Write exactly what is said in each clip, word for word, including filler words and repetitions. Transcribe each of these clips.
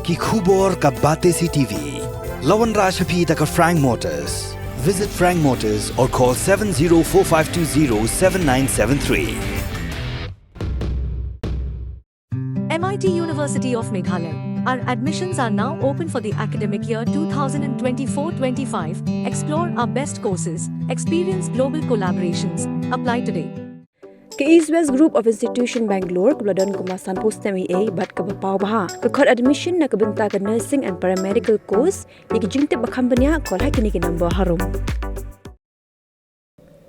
Ki khubor ka Batesi T V. La wanrah sha phi da ka Frank Motors. Visit Frank Motors or call seven zero four five two zero seven nine seven three. M I T University of Meghalaya. Our admissions are now open for the academic year two thousand twenty-four twenty-five. Explore our best courses, experience global collaborations. Apply today. Ka East West Group of Institution Bangalore kaba la don kumba sanphew snem eiei bad kaba paw bha ka khot admission na ka bynta ka nursing and paramedical course. Ïa ki jingtip ba kham bniah, call ha kine ki number harum.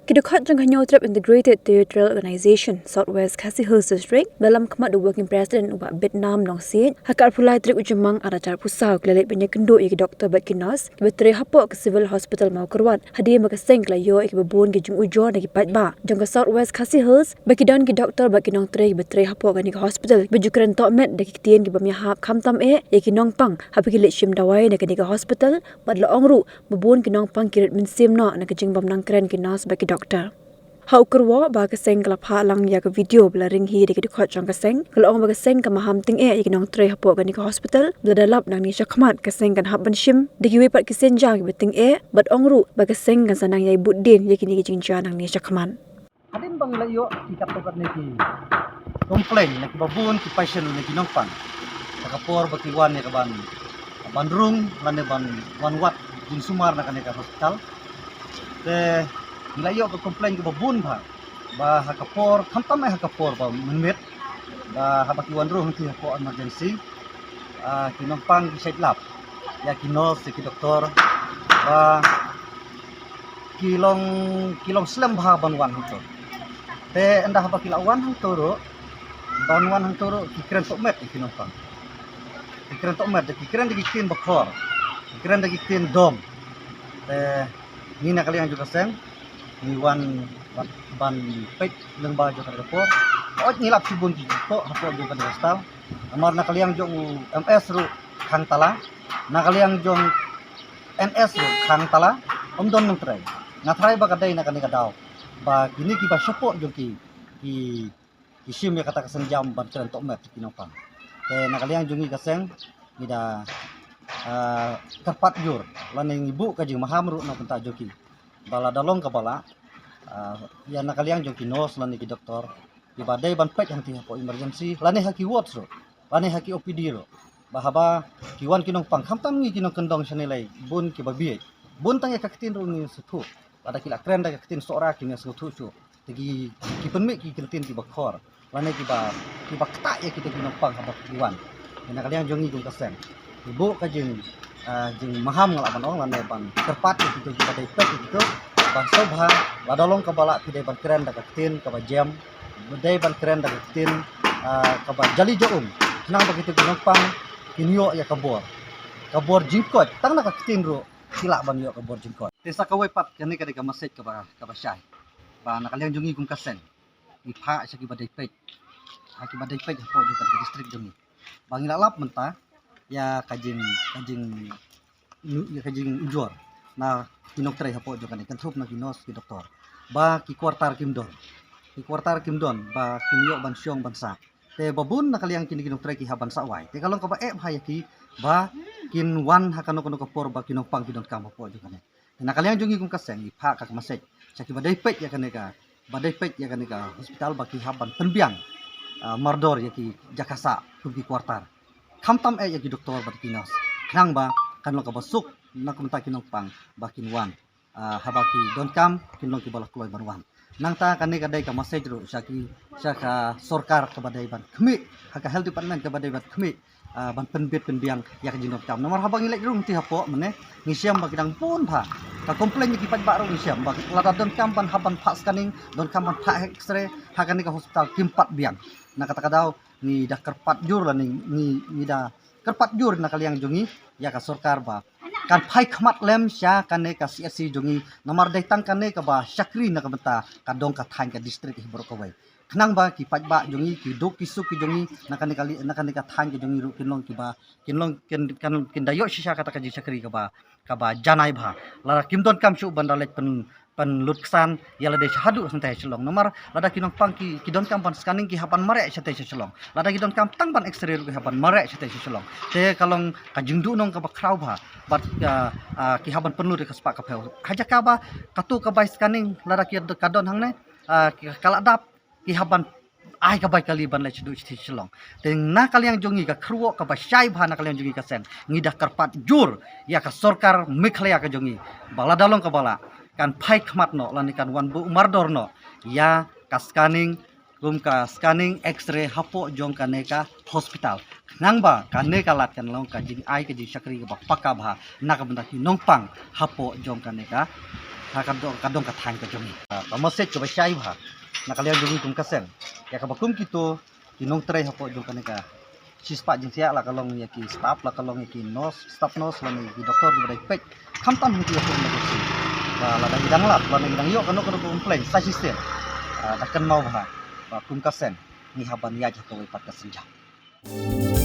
Ki dkhot jong ka Hynñiewtrep Integrated Territorial Organization South West Khasi Hills District, ba la lam khmat da u Working President u Bah Bitnam Nongsiej, ha ka arphew lai tarik u Jymmang arhajar arphew saw, ki la leit ban ïakynduh ïa ki doktor bad ki nurse kiba trei hapoh ka Civil Hospital Mawkyrwat. Hadien ba ka seng ka la ïoh ïa kiba bun ki jingujor na ki paidbah jong ka South West Khasi Hills ba ki don ki doktor bad ki nongtrei kiba trei hapoh kane ka hospital, ba ju kren tohmet da ki ktien kiba ïahap, khamtam eh ïa ki nongpang haba ki leit shim dawai na kane ka hospital, bad la ong ruh ba bun ki nongpang ki rit mynsiem noh na ka jingbym nang kren ki nurse bad ki doktor. Ha u kyrwoh ba ka seng ka la phah lang ïa ka video ba la ring hi da ki dkhot jong ka seng, ka la ong ba ka seng ka maham tyngeh ïa ki nongtrei hapoh kane ka hospital, ba lada lap nangne shakhmat ka seng kan hap ban shim da kiwei pat ki sienjam kiba tyngeh, bad ong ruh ba ka seng kan sa nang ïai bud dien ïa kine ki jingjia nangne shakhmat. Hadien ba ngi la ïoh ki katto katne ki complain na kiba bun ki patient ne ki nongpang ha ka por ba ki wan ïa ka ban, ban rung lane ban wan wad jingsumar na kane ka hospital. Te ngi la ïoh ka complain kaba bun bha ba ha ka por, khamtam eh ha ka por ba mynmiet, ba haba ki wan rung hangtei hapoh emergency, ah, ki nongpang ki shait lap ïa ki nurse, ïa ki doktor, ba ki long, ki long slem bha ban wan hangto. Te ynda haba ki la wan hangto ruh, ban wan hangto ruh ki kren tohmet ïa ki nongpang. Ki kren tohmet, ki kren da ki ktien bakhor, ki kren da ki ktien dom. Te ngi na ka liang jong ka seng ngi wan ban, ban peit lyngba jong kane ka por. Hooid ngi lap shibun ki jingthoh hapoh jong kane ka hospital. Namar na ka liang jong u M S ruh khang tala, na ka liang jong N S ruh khang tala, ym don nongtrei. Nga tharai ba ka dei na kane ka daw ba kine kiba shapoh jong ki, ki, ki shim ïa kata ka sienjam ban kren tohmet ki nongpang. Te na ka liang jong ngi ka seng ngi da, ah, kyrpad jur lane ngi buh ka jingmaham ruh na ka bynta jong ki ba lada long kaba lah, ah, ïa na ka liang jong ki nurse lane ki doktor kiba dei ban peit hangtei hapoh emergency lane ha ki ward ruh lane ha ki O P D ruh, ba haba ki wan ki nongpang, khamtam ngi ki nongkyndong shane lei, bun kiba bieit, bun tang ïa ka ktien ruh ngi sngewthuh. Lada ki la kren da ka ktien Sohra kim ïa sngewthuh shuh. Te ki, ki pynmih ki ktien kiba khor lane kiba, kiba ktah ïa kita ki nongpang haba ki wan. Te na ka liang jong ngi kum ka seng ngi buh ka jing, ah, jingmaham nga lah ban ong lane ban kyrpad ïa kita kiba dei peit ïa kita ba sngewbha lada long kaba lah phi dei ban kren da ka ktien kaba jem, dei ban kren da ka ktien, ah, kaba jali jaum, khnang ba kita ki nongpang kin ïoh ïa ka bor, ka bor jingkoit, tang na ka ktien ruh ki lah ban ïoh ka bor jingkoit. Te sa kawei pat kane ka dei ka message kaba, kaba shai ba na ka liang jong ngi kum ka seng ngi phah sha kiba dei peit, ha kiba dei peit hapoh jong ka district jong ngi ba ngi lah lap mynta ïa ka jing, ka jing, ïa ka jingujor na ki nongtrei hapoh jong kane, kynthup na ki nurse, ki doktor, ba ki quarter kim don, ki quarter kim don ba kin ïoh ban shong ban sah. Te ba bun na ka liang kine ki nongtrei ki hap ban sah wai. Te ka long kaba eh bha ïa ki ba kin wan ha kano kano ka por ba ki nongpang ki donkam hapoh jong kane. Te na ka liang jong ngi kum ka seng ngi phah ka message sha kiba dei peit ïa kane ka, ba dei peit ïa kane ka hospital ba ki hap ban pynbiang, ah, mardor ïa ki jaka sah kum ki quarter, khamtam eh ïa ki doktor bad ki nurse, khnang ba kan long kaba suk na ka bynta ki nongpang ba kin wan, ah, haba ki donkam kin long kiba la kloi ban wan. Nangta kane ka dei ka message ruh sha ki, sha ka sorkar kaba dei ban khmih, ha ka health department kaba dei ban khmih, ah, ban pynbit pynbiang ïa ka jingdonkam. Namar haba ngi leit rung hangtei hapoh mynne ngi shem ba ki dang bun bha ka complain ïa ki paidbah ruh ngi shem ba lada donkam ban hap ban phah scanning, donkam ban phah X-ray ha kane ka hospital kim pat biang. Na kata ka daw ngi da kyrpad jur lane ngi, ngi da kyrpad jur na ka liang jong ngi ïa ka sorkar ba kan phai khmat lem sha kane ka C H C jong ngi, namar dei tang kane kaba shakri na ka bynta ka dong ka thaiñ ka district hi baroh kawei, khnang ba ki paidbah jong ngi, ki duk ki suk ki jong ngi na kane ka li-, na kane ka thaiñ ka jong ngi ruh kin long kiba, kin long kin, kan, kin da ïoh shisha kata ka jingshakri kaba, kaba janai bha. Lada kim donkam shuh ban da leit pyn, pynlut ksan ïa lade sha haduh shatei sha Shillong. Namar lada ki nongpang ki, ki donkam ban scanning, ki hap ban mareh shatei sha Shillong. Lada ki donkam tang ban X-ray ruh ki hap ban mareh shatei sha Shillong. Te ka long ka jingduhnong kaba khraw bha. Bad, ah, ah, ki hap ban pynlut ïa ka spah ka phew. Ha jaka ba kato ka bai scanning lada ki ka don hangne, ah, ki ka la dap, ki hap ban ai ka bai kali ban leit shaduh shatei sha Shillong. Te na ka liang jong ngi, ka kyrwoh kaba shai bha na ka liang jong ngi ka seng, ngi da kyrpad jur ïa ka sorkar Meghalaya ka jong ngi ba lada long kaba lah, kan phai khmat noh lane kan wan buh mardor noh ïa ka scanning, kum ka scanning X-ray hapoh jong kane ka hospital. Khnang ba kane ka lad kan long ka jingai ka jingshakri kaba paka bha na ka bynta ki nongpang hapoh jong kane ka, ha ka dong, ka dong ka thaiñ ka jong ngi. Ah, ka message kaba shai bha na ka liang jong ngi kum ka seng, ïa kaba kum kito ki nongtrei hapoh jong kane ka shispah jingsiah, la ka long ïa ki staff, la ka long ïa ki nurse, staff nurse, lane ki doktor kiba dei peit, khamtam ha ki ïa ki emergency. Ba lada ngi dang lap, lada ngi dang ïoh kano kano ka complaint sa shisien, ah, da kynmaw bha ba kum ka seng ngi hap ban ïaid ha kawei pat ka sienjam.